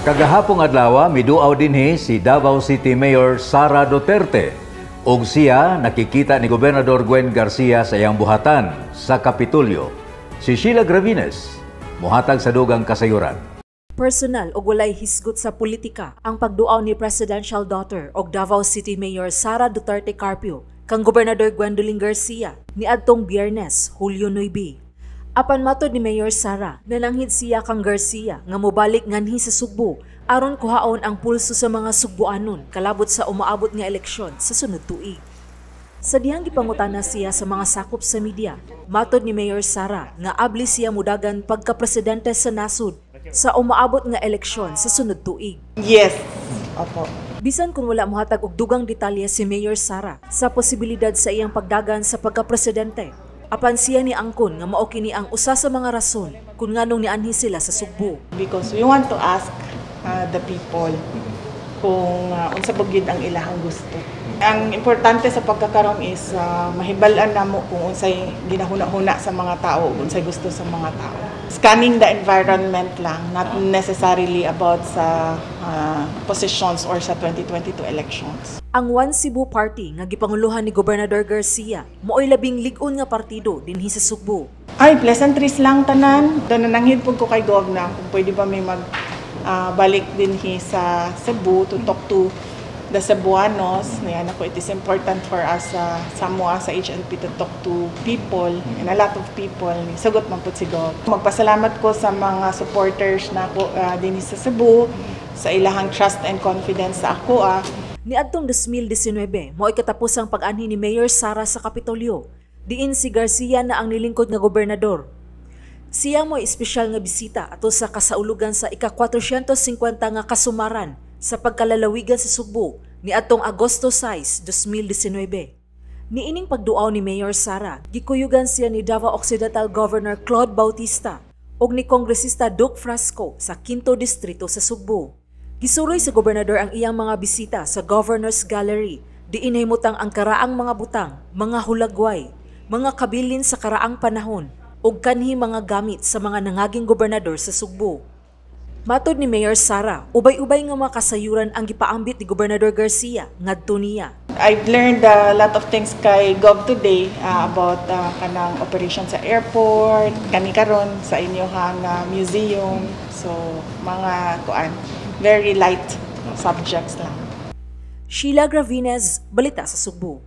Kagahapong adlaw, miduaw dinhi si Davao City Mayor Sara Duterte. Ug siya nakikita ni Gobernador Gwen Garcia sa iyang buhatan sa Kapitolyo. Si Sheila Gravines mohatag sa dugang kasayuran. Personal ug walay hisgot sa politika ang pagduaw ni presidential daughter og Davao City Mayor Sara Duterte Carpio kang Gobernador Gwendolyn Garcia niadtong Biyernes, Hulyo 9. Apan matod ni Mayor Sara, nananghid siya kang Garcia nga mobalik nganhi sa Sugbo aron kuhaon ang pulso sa mga Sugboanon kalabot sa umaabot nga eleksyon sa sunod tuig. Sa dihang gipangutana siya sa mga sakop sa media, matod ni Mayor Sara nga abli siya mudagan pagka-presidente sa nasod sa umaabot nga eleksyon sa sunod tuig. Yes. Opo. Bisan kung wala mohatag og dugang detalye si Mayor Sara sa posibilidad sa iyang pagdagan sa pagka-presidente, apan siya ni angkon nga mao kini ang usa sa mga rason kung nganong nianhi sila sa Sugbo. Because we want to ask the people kung unsa ba gyud ang ilahang gusto. Ang importante sa pagkakaroon is mahibal-an namo kung unsay ginahuna-huna sa mga tao, unsay gusto sa mga tao. Scanning the environment lang, not necessarily about sa positions or sa 2022 elections. Ang One Cebu Party nga gipanguluhan ni Gobernador Garcia mao'y labing lig-on nga partido dinhi sa Sugbo. Ay, pleasantries lang tanan. Nananghid pud ko kay Gov na kung pwede ba may mag balik dinhi sa Cebu to talk to the Cebuanos. Niyan ako, it is important for us sa Samoa, sa HLP, to talk to people and a lot of people. Sagot man pud si Gov. Magpasalamat ko sa mga supporters na ako dinhi sa Cebu, sa ilahang trust and confidence sa ako. Niadtong 2019, mao'y katapusang pag-anhi ni Mayor Sara sa Kapitolyo. Diin si Garcia na ang nilingkod nga gobernador. Siya mo'y espesyal nga bisita ato sa kasaulugan sa ika-450 nga kasumaran sa pagkalalawigan sa Sugbo niadtong Agosto 6, 2019. Niining pagduaw ni Mayor Sara, gikuyugan siya ni Davao Occidental Governor Claude Bautista ug ni Kongresista Duke Frasco sa Quinto Distrito sa Sugbo. Gisuroy sa gobernador ang iyang mga bisita sa Governor's Gallery, diin nahimutang ang karaang mga butang, mga hulagway, mga kabilin sa karaang panahon, ug kanhi mga gamit sa mga nangaging gobernador sa Sugbo. Matod ni Mayor Sara, ubay-ubay nga mga kasayuran ang gipaambit ni Gobernador Garcia ngadto niya. I've learned a lot of things kay Gov today about kanang operation sa airport, kani karon sa inyong museum. So mga kuan, very light subjects lang. Sheila Gravines, Balita sa Sugbo.